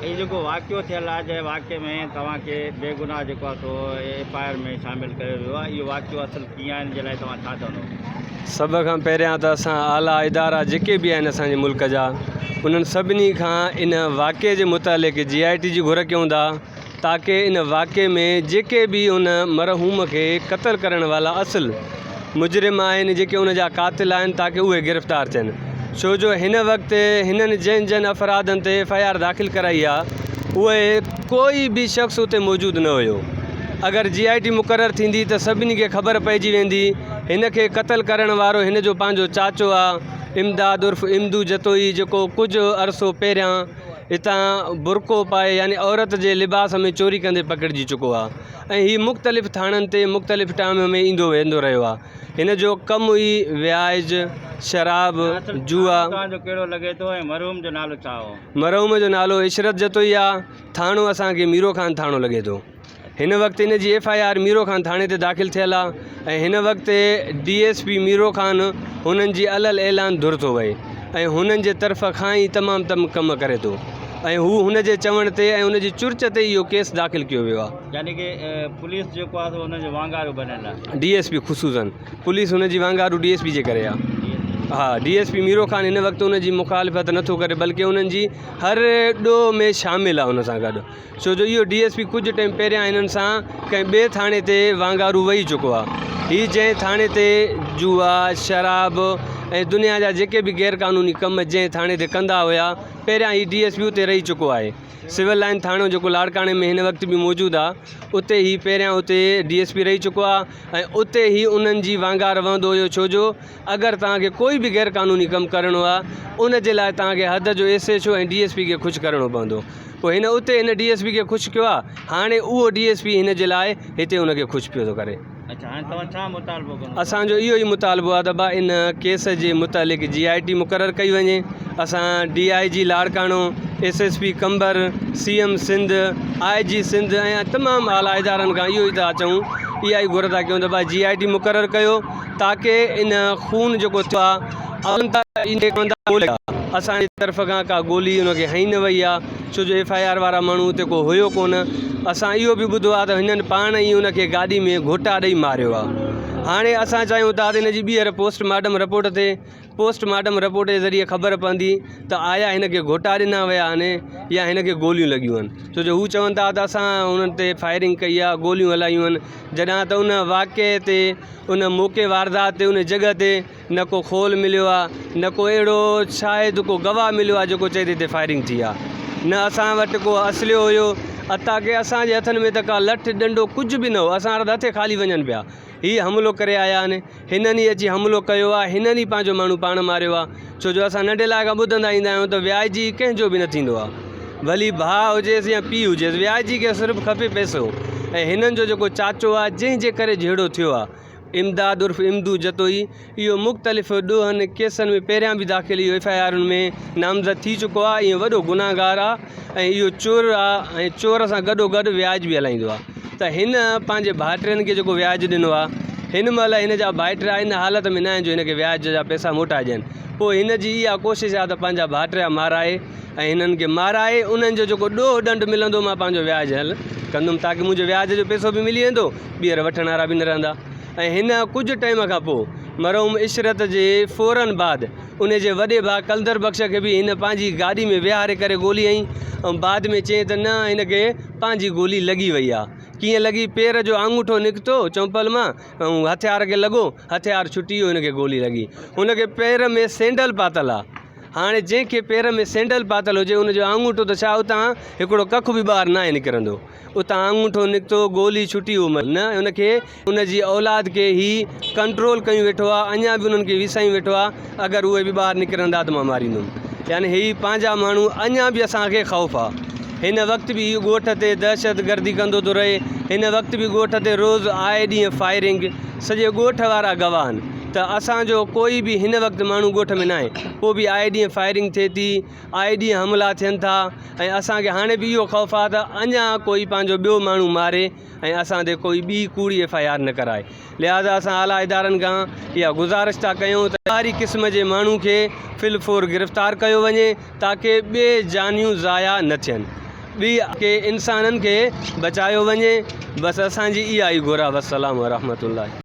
هي جيڪو واقعو ٿيل آهي جنهن واقعي ۾ توهان کي بيگناهه جيڪو آهي سو ايف I R ۾ شامل ڪيو ويو آهي اهو واقعو اصل ڪيئن آهي ان جي لاء توهان ڇا چوندو؟ سڀ کان پهريان ته اسان اعليٰ ادارا جيڪي به آهن اسان جي ملڪ جا انهن سڀني کان ان واقعي جي متعلق جي آء ٽي جي گهر ڪيون ٿا تاڪه ان واقعي ۾ جيڪي به ان مرحوم کي قتل ڪرڻ والا اصل مجرم آهن جيڪي ان جا قاتل آهن تاڪه اهي گرفتار ٿين ڇو جو هن وقت هنن جن جن افرادن تي ايف I R داخل ڪرائي آ اهي ڪوئي به شخص اتي موجود نه هيو اگر جي آء ٽي مقرر ٿيندي ته سڀني کي خبر پئجي ويندي هن کي قتل ڪرڻ وارو هن جو پنهنجو چاچو آ امداد عرف امدو جتوئي جيڪو ڪجهه عرصو پهريان هتان برقعو پائي يعني عورت جي لباس ۾ چوري ڪندي پڪڙجي چڪو آ ۽ هي مختلف ٿاڻن تي مختلف ٽائيم ۾ ايندو ويندو رهيو آ هن جو ڪم ئي وياج شراب جوا. توهان جو ڪهڙو لڳي ٿو ۽ مرحوم جو نالو ڇا هو؟ مرحوم جو نالو عشرت جتوئي آ ٿاڻو اسان کي ميرو خان ٿاڻو لڳي ٿو. هن وقت ان جي F I R Miro Khan ٿاڻي تي داخل ٿيل آ ۽ هن وقت ڊي ايس پي ميرو خان هنن جي علل اعلان ڌر ٿو وهي ۽ هنن جي طرف کان ئي تمام تم ڪم ڪري ٿو ۽ هو هن جي چوڻ تي ۽ هن جي چرچ تي اهو ڪيس داخل ڪيو ويو آ. يعني ڪي پوليس جيڪو آ سو هن جو وانگارو بنيل آ. ڊي ايس پي خصوصن پوليس هن جي وانگارو ڊي ايس پي جي ڪري آ. ها ڊي ايس پي ميرو خان هن وقت ان جي مخالفت نٿو ڪري بلڪه انهن جي هر ڏوهه ۾ شامل آ ان سان گڏ. ڇو جو اهو ڊي ايس پي ڪجهه ٽائيم پهريان هنن سان ڪنهن ٻئي ٿاڻي تي وانگارو وهي چڪو آهي. هي جنهن ٿاڻي تي جوا، شراب ۽ دنيا جا جيڪي به غير قانوني ڪم جنهن ٿاڻي تي ڪندا هيا پهريان هي ڊي ايس پي اتي رهي چڪو آهي. سول لائين ٿاڻو جيڪو لاڙڪاڻي ۾ هن وقت به موجود آهي اتي هي پهريان اتي ڊي ايس پي رهي چڪو آهي ۽ اتي هي انهن جي وانگار وهندو هيو ڇو جو اگر توهان کي ڪوئي به غير قانوني ڪم ڪرڻو آهي ان جي لاء توهان کي حد جو S H O ۽ D S P کي خوش ڪرڻو پوندو پوء هن اتي هن ڊي ايس پي کي خوش ڪيو آهي هاڻي اهو ڊي ايس پي هن جي لاء هتي ان کي خوش پيو ٿو ڪري. اڇا هاڻي توهان ڇا مطالبو ڪندو؟ اسان جو اهو ئي مطالبو آهي ته ڀا ان ڪيس جي متعلق جي آء ٽي مقرر ڪئي وڃي اسان D I G Larkana, S S P Qambar, C M Sindh, I G Sindh ۽ تمام اعليٰ ادارن کان اهو ئي ٿا چئون اها ئي گهر ٿا ڪيون ته ڀا جي آء ٽي مقرر ڪيو تاڪه ان خون جيڪو ٿيو آ اسان جي طرف کان ڪا گولي ان کي هنئي نه وئي آ ڇو جو ايف I R وارا ماڻهو اتي ڪو هيو ڪونه اسان اهو به ٻڌو آ ته هنن پاڻ ئي ان کي گاڏي ۾ گهوٽا ڏئي ماريو آ هاڻي اسان چاهيون ٿا ته ان جي ٻيهر پوسٽ مارٽم رپورٽ ٿئي پوسٽ مارٽم رپورٽ جي ذريعي خبر پوندي ته آيا هن کي گهوٽا ڏنا ويا آهن يا هن کي گوليون لڳيون آهن ڇو جو هو چون ٿا ته اسان انهن تي فائرنگ ڪئي آ گوليون هلايون آهن جڏهن ته ان واقعي تي ان موقعي واردات تي ان جڳهه تي نه ڪو خول مليو آ نه ڪو اهڙو شاهد ڪو گواهه مليو آ جيڪو چئي ته هتي فائرنگ ٿي آ نه اسان وٽ ڪو اسلحو هيو حتيٰ ڪه اسان جي هٿن ۾ ته ڪا لٺ ڏنڊو ڪجهه به نه هو اسان وارا ته هٿين خالي وڃن پيا هي حملو ڪري آيا آهن هنن ئي اچي حملو ڪيو آ هنن ئي پنهنجو ماڻهو پاڻ ماريو آ ڇو جو اسان ننڍي لاء کان ٻڌندا ايندا آهيون ته وياجي ڪنهن جو به نه ٿيندو آ ڀلي ڀاء هجيس يا پيء هجيس وياجي کي صرف کپي پئسو ۽ هنن جو جيڪو چاچو آ جنهن جي ڪري جهيڙو ٿيو آ امداد عرف امدو جتوئي اهو مختلف ڏوهن ڪيسن ۾ پهريان به داخل اهو ايف I آرن ۾ نامزد ٿي چڪو آ اهو وڏو گناهگار آ ۽ اهو چور آ ۽ چور سان گڏو گڏ وياج به هلائيندو آ ته هن پنهنجي ڀائٽين کي جيڪو وياج ڏنو آ هن مهل هن جا ڀائٽيا ان حالت ۾ ناهن جو هن کي وياج جا پئسا موٽائي ڏين پوء هن جي اها ڪوشش آ ته پنهنجا ڀائٽيا مارائي ۽ هنن کي مارائي انهن جو جيڪو ڏوهه ڏنڊ ملندو مان پنهنجو وياج حل ڪندم تاڪه منهنجو وياج جو پئسو به ملي ويندو ٻيهر وٺڻ وارا به نه رهندا ۽ هن ڪجهه ٽائيم کان پوء مرحوم عشرت جي فورن بعد ان جي وڏي ڀاء قلندر بخش کي به هن پنهنجي گاڏي ۾ ويهاري ڪري گولي هنئي ۽ بعد ۾ چيائين ته نه هن کي پنهنجي گولي لڳي وئي آ. ڪيئن لڳي؟ پير جو آڱوٺو نڪتو چمپل مان ۽ هٿيار کي لڳو، هٿيار ڇٽي ويو هن کي گولي لڳي. هن کي پير ۾ سينڊل پاتل آ. هاڻي جنهن کي پير ۾ سينڊل پاتل هجي ان جو آڱوٺو ته ڇا اتان هڪڙو ڪک به ٻاهر ناهي نڪرندو. اتان آڱوٺو نڪتو، گولي ڇٽي هو مئو. نه ان کي ان جي اولاد کي هي ڪنٽرول ڪيون ويٺو آ اڃا به انهن کي وسايون ويٺو آ اگر اهي به ٻاهر نڪرندا ته مان ماريندم يعني هي پنهنجا ماڻهو اڃا به اسان کي خوف آ هن وقت به هي ڳوٺ تي دهشت گردي ڪندو ٿو رهي هن وقت به ڳوٺ تي روز آئي ڏينهن فائرنگ سڄي ڳوٺ وارا گواهه آهن ته اسان جو ڪوئي به هن وقت ماڻهو ڳوٺ ۾ ناهي پوء به آئي ڏينهن فائرنگ ٿئي ٿي آئي ڏينهن حملا ٿين ٿا ۽ اسان کي هاڻي به اهو خوف آ ته اڃا ڪوئي پنهنجو ٻيو ماڻهو ماري ۽ اسان تي ڪوئي ٻي ڪوڙي ايف I R نه ڪرائي لهٰذا اسان اعليٰ ادارن کان اها گذارش ٿا ڪيون ته اهڙي قسم جي ماڻهو کي في الفور گرفتار ڪيو وڃي تاڪه ٻي جانيون ضايع نه ٿين. ٻي کي انسانن کي بچايو وڃي بس اسان جي اها ئي گهر آ والسلام ورحمة الله.